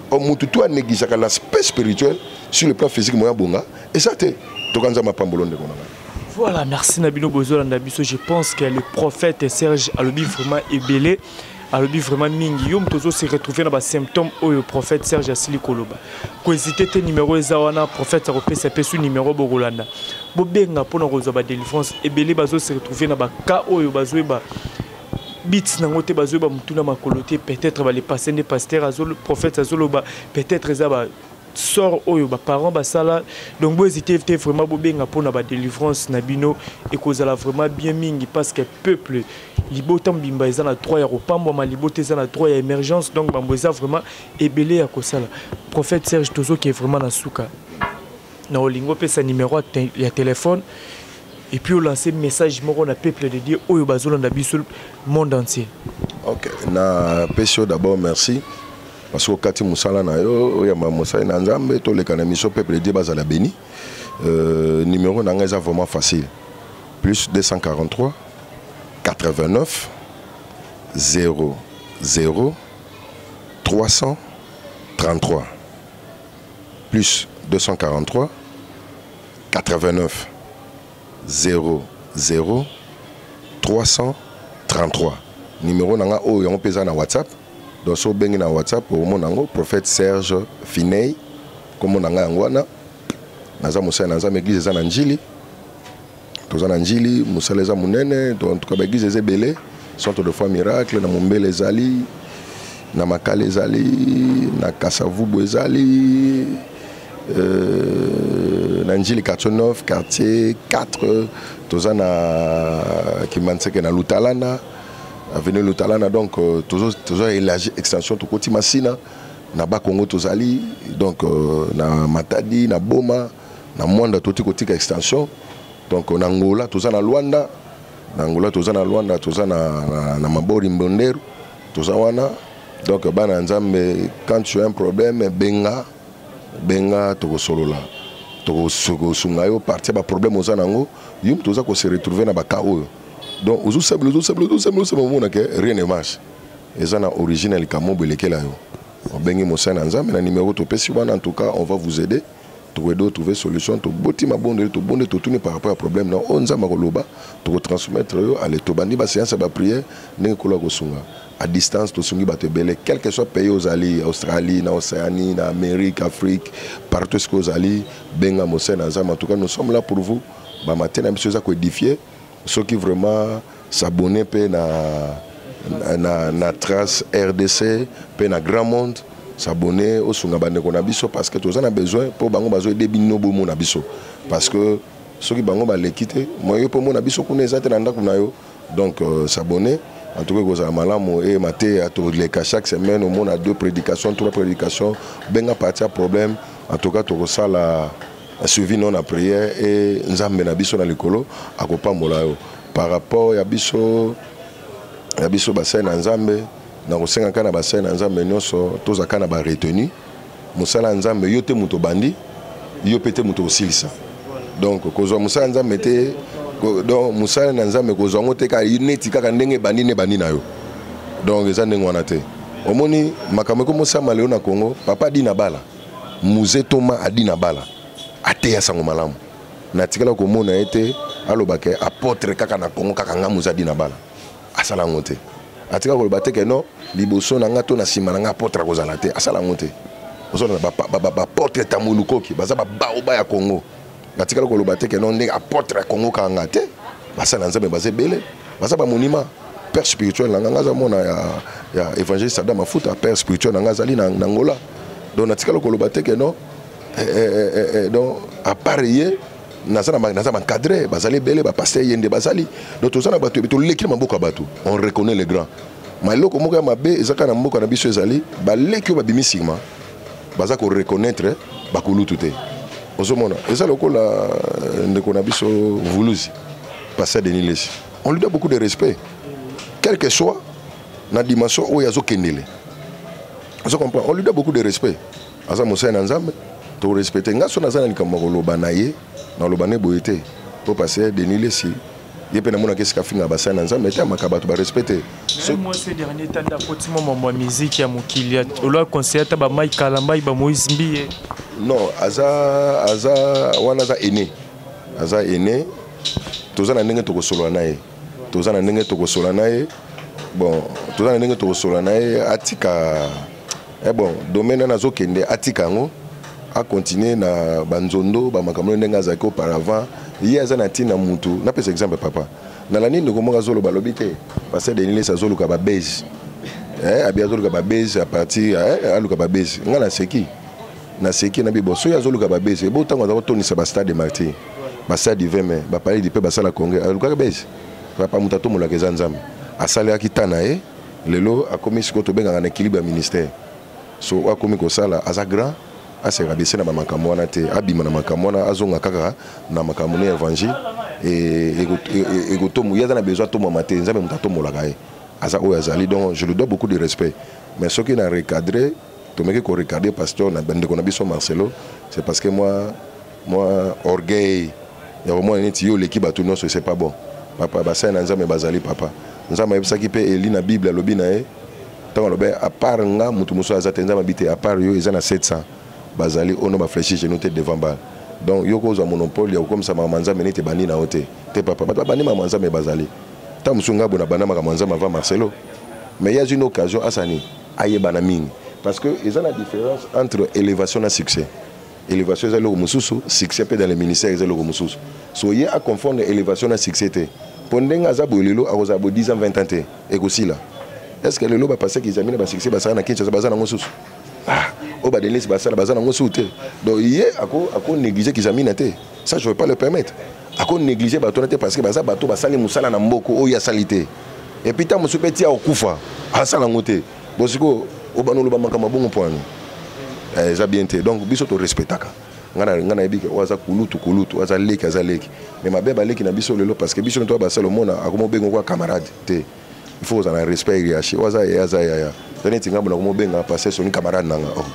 Or mutu to anégligeaka l'aspect spirituel sur le plan physique, moya bonga eza te. Toka Nzambe apambolo ndeko na ngai. Voilà, merci na bino bozolanda biso. Je pense que le prophète Serge alobi vraiment ebele, alobi vraiment mingi. Yo moto ozo se retrouver na basymptôme oyo prophète Serge asili koloba, kohésite te. Numéro eza wana, prophète akopesa mpe su numéro, bokolanda, bobenga mpona kozwa badélivrance. Ebele bazo se retrouver na bacas oyo bazoyeba bit nango te, bazoyeba motu na makolo te. Peut-être balepasse nde pasteur azolo, prophète azoloba, peut-être eza ba sort oyo baparent basala. Donc bohésite te vraiment, bobenga mpona badélivrance na bino, ekozala vraiment bien mingi, parce que peuple, libota mobimba eza na droit ya kopambwama, libota eza na droit ya émergence. Donc bambo eza vraiment ebele ya kosala. Prophète Serge, tozoke vraiment na suka na olingi opesa numéro ya téléphone et puis olancer message moko na peuple de Dieu oyo bazolanda biso monde entier. Ok, napesi yo d'abord merci, parce que okati mosala na yo, oyamba mosali na Nzambe, toleka na mission, peuple de Dieu bazala béni. Numéro na ngai eza vraiment facile: plus 243 89 0 0 333, plus 243 89 0 0 333. Numéro na nga oyo, yango mpe eza na WhatsApp. Donc so obengi na WhatsApp, okomona yango, prophète Serge Finey, kombo na ngai yango wana. Naza mosali na Nzambe, église eza na Njili, toza na Njili, mosala eza monene. Donc en tout cas baéglise eza ebele: Centre de foi Miracle na Mombele ezali, na Makala ezali, na Kasavubu ezali, na Njili quartier 9, quartier 4, toza na Kimbanseke na Lutalana, avenue Lutalana. Donc tozo élargi extension, tokoti Masina, na Bakongo tozali, donc na Matadi, na Boma, na Mwanda toti kotika extension. Donc na Ngola toza, na Lwanda, na Ngola toza, na Lwanda toza, na Mabori Mbonderu toza wana. Donc bana ya Nzambe, quand tu as un problème, benga, benga, tokosolola, tokosunga yo partir baproblème oza nango. Yo moto oza kose retrouver na bacas oyo, donc ozosambela, ozosambela, ozosambela, ozosambela, omona ke rien ne marche, eza na origine ya likambo elekela yo. Obengi mosali na Nzambe na numéro topesi wana, en tout cas on va vous aider, tokoaider trouver solution. Toboti mabondeli, tobonde, totuni par rapport ya problème na oyo Nzambe akoloba, tokotransmettre yo. Ale, tobandi baséance ya baprière ndenge kolo akosunga. À distance tosungi bato ebele, quel que soit pays ozali, Australie, na Océanie, na Amérique, Afrique, partout esika ozali, benga mosali na Nzambe. En tout cas nous sommes là pour vous. Bamatin na biso eza koédifie. Soki vraiment s'abonner mpe na Trace RDC mpe na Grand Monde, s'abonner, osunga bandeko na biso, parce que toza na besoin mpo bango bazoaider bino bomona biso, parce que soki bango baleki te, moyo mpo mona biso kuna eza te na ndako na yo. Donc s'abonner, en tout cas ekozala malamu. E mateya toleka chaque semaine, omona deux prédications, trois prédications. Benga parti ya problème, en tout cas tokosala suivi no na prière e Nzambe na biso na likolo akopambola yo. Par rapport ya biso basali na Nzambe, na kosenga kaka na basali na Nzambe nyonso, tozalaka na baretenu mosala ya Nzambe. Yo te moto obandi, yo mpe te moto osilisa. Donc kozwa mosala ya Nzambe te, donc mosala na Nzambe kozwa yango te kaka neti kaka ndenge ebandi nde ebandi na yo. Donc eza ndenge wana te. Omoni makambo ekomosama lelo na Congo, papa Dina Bala, Mzee Toma Adina Bala ateya sango malamu. Natikala komona ye te alobaka apôtre kaka na Congo, kaka nga Mzee Adina Bala. Asala yango te. Atika koloba te ke non, liboso na nga to na nsima na nga apôtre akozala te. Asala yango te. Ozolanda baapôtre Tambwe Lukoki, baza babaoba ya Congo. Batikala koloba te ke non, ndenge apôtre ya Congo kaka nga te. Basala Nzambe baza ebele, baza bamonima. Père spirituel na nga, nga aza mona ya évangéliste Adam Mafuta, père spirituel na nga azali na Angola. Donc natikala koloba te ke non, donc à part ye naza na naza baencadré, bazali ebele, bapasteur ye nde bazali. Donc toza na bato, toleki na maboko ya bato, on reconnaît les grands. Ma eloko moko ya mabe eza kaka na mboka na biso, ezali baleki oyo babimi nsima baza koreconnaître bakulutu te. Ozomona eza lokola ndeko na biso Vuluzi, pasteur Denis Lesi, on lui doit beaucoup de respect, quel que soit na dimension oyo azokendele. Ozo comprendre, on lui doit beaucoup de respect, aza mosali na Nzambe, torespecte. Nga so naza na likambo ya koloba na ye, naloba ne boye te, po pasteur Denis Lesi ye mpe namonaki esika afinga basali na Nzambe te, amaka bato barespecte. Moi, ces derniers temps, ndakoti mwa mambo ya musique ya mokili, olo aconseille ata bamai Kalambai, bamoïse Mbiye. Non, aza wana, aza aîné, aza aîné. Toza na ndenge tokosolola na ye, toza na ndenge tokosolola na ye. Bon, toza na ndenge tokosolola na ye, atika bon domaine wana azokende, atika yango, acontinue na banzondo bamakambo ndenge azalaki auparavant. Ye aza na ntina mutu. Napesa exemple, papa. Nalandi ndeko moko azoloba, alobi te pasteur Denis Lesi azoluka babase, abi azoluka babase à partir aluka babase. Nga naseki, naseki na bibo. Soki azoluka babase, ebo ntango aza kotonisa bastade de Martyr, bastade du 20 mai, bapalais du mpe basala congrès, alukaka base? Papa, moto atomolaka eza Nzambe. Asalelaki ta na ye, lelo akomi sikoyo tobengaka na équilibre ya ministère. So oyo akomi kosala, aza grand, aseka bese na bamakambo wana te, abima na makambo wana, azonga kaka na makambo ne évangile. Ekotomo ye aza na besoin atomama te, Nzambe moto atomolaka ye, aza oyo azali. Donc je lui dois beaucoup de respect, mais soki na recadre, tomeki korecadre pasteur na bandeko na biso Marcelo, c'est parce que moi orgueil ya komona neti yo oleki bato nyonso, c'est pas bon, papa. Basali na Nzambe bazali, papa. Nzambe ayebisaki mpe Eli na Bible, alobi na ye, ntango alobi à part nga moto mosusu aza te, Nzambe abi te, à part yo eza na 700 bazali oyo bafléchir genou te devant Baal. Donc yo kozwa monopole ya kokomisa makambo ya Nzambe neti ebandi na yo te, te papa. Bato babandi makambo ya Nzambe bazali. Ntango mosusu ngai boye nabanda makambo ya Nzambe avant Marcelo, mais ye azwi une occasion asani ayebana mingi, parce que eza na différence entre élévation na succès. Élévation eza eloko mosusu, succès mpe dans le ministère eza eloko mosusu. So ye aconfondre élévation na succès te, mpo ndenge aza boye lelo, akozala boye 10 ans, 20 ans te, ekosila. Est ce que lelo bapasteur Kizami na basuccès basala na Kinshasa baza nango susu? Ah, oyo badenisi basala baza nango susu te. Donc ye ako néglige Kizamina te, ça je veux pas le permettre. Ako néglige bato wana te, parce que baza bato basali mosala na mboka oyo asali te. Et puis ntango mosusu mpe tia okufa, asala yango te. Bon, sikoyo obana oloba makambo bongo mpo ani eza bien te. Donc biso torespectaka. Nga nayebi ke oyo aza kulutu, kulutu, aza leki, aza leki. Mais mabe baleki na biso lelo, parce que biso to basala, omona akoma obenga kwa camarade te. Il faut ozala na respect, hiérarchie. Oyo aza yaya, aza yaya. Eza neti ngambo na komobenga pasteur Soni camarade nanga. Oh.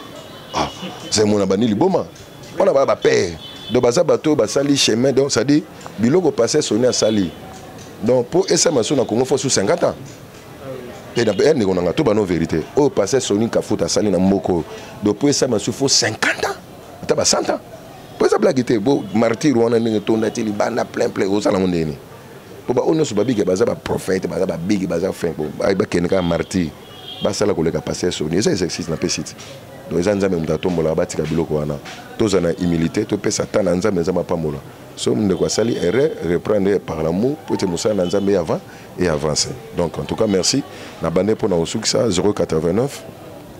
Ah, c'est mona bandi liboma wana, baya bapère. Donc baza bato oyo basali chemin. Donc c'est à dire biloko pasteur Soni asali, donc mpo esama so na Congo, faut su 50 ans. Ndeko nanga, to bano vérité, oyo pasteur Soni Kafuta asali na mboka oyo, donc mpo esama su, faut 50 ans, ata ba 100 ans, mpo eza blague te. Bo Martyr wana ndenge tonda ti libanda plein plein, ozala ngo ndeni? Mpo baoyo nyonso babiki baza baprophète, baza babiki, baza fin bakende kaka Martyr, basala koleka pasteur Soni. Eza exercice napesi ti. Donc eza Nzambe moto atombolaka, batika biloko wana, tozala na humilité, topesa ta na Nzambe, Nzambe apambola. So ndeko asali erreur, reprendre par l'amour, po ete mosala na Nzambe avant et avancer. Donc en tout cas merci na bande. Mpo na kosukisa, 089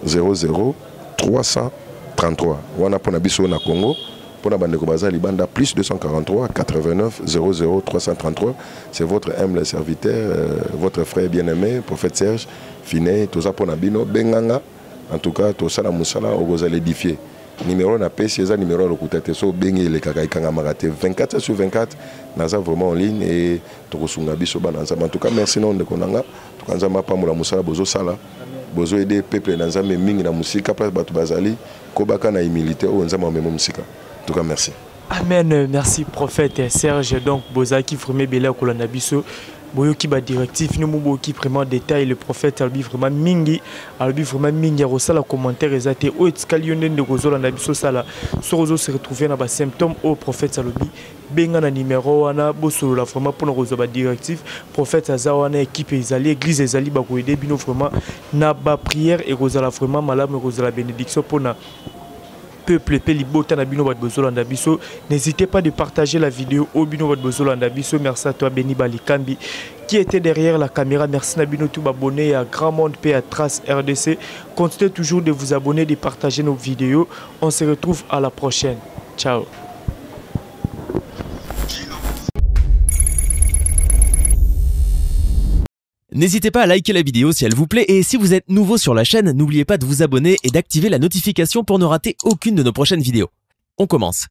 00 333 wana mpo na biso na Congo. Mpo na bandeko baza libanda, plus 243 89 00 333. C'est votre humble serviteur, votre frère bien-aimé, prophète Serge Finet. Toza mpo na bino, benganga. En tout cas tosala mosala, okozala édifié. Numéro napesi eza numéro ya lokuta te. So obengi, elekaka, ekangamaka te. 24 sur 24 naza vraiment en ligne e tokosunga biso bana Nzambe. En tout cas merci na ndeko na nga. Tuka Nzambe apambola mosala bozosala, bozoaider peuple na Nzambe mingi na mosika. Place bato bazali kobaka na humilité oyo, Nzambe amema mosika. En tout cas merci. Amen. Merci, prophète Serge. Donc bozalaki vraiment ebele ya kolanda biso. Boyoki ba directive no boyoki vraiment détail. Le prophète alobi vraiment mingi, alobi vraiment mingi ya kosala commentaire eza te. Oyo etikali yo nde ndeko ozolanda biso, sala soki ozo se retrouver na basymptôme oyo prophète alobi, benga na numéro wana, bosolola vraiment mpona kozwa badirective. Prophète aza wana, équipe ezali, église ezali, bakoaider bino vraiment na baprière. Ekozala vraiment malamu, ekozala bénédiction mpona peuple pe libota na bino bato bozolanda biso. N'hésitez pas de partager la vidéo oyo, bino bato bozolanda biso. Merci à toi, Beni Balikambi, qui était derrière la caméra. Merci na bino tout abonné à Grand Monde pe à Trace RDC. Continuez toujours de vous abonner, de partager nos vidéos. On se retrouve à la prochaine. Ciao. N'hésitez pas à liker la vidéo si elle vous plaît et si vous êtes nouveau sur la chaîne, n'oubliez pas de vous abonner et d'activer la notification pour ne rater aucune de nos prochaines vidéos. On commence.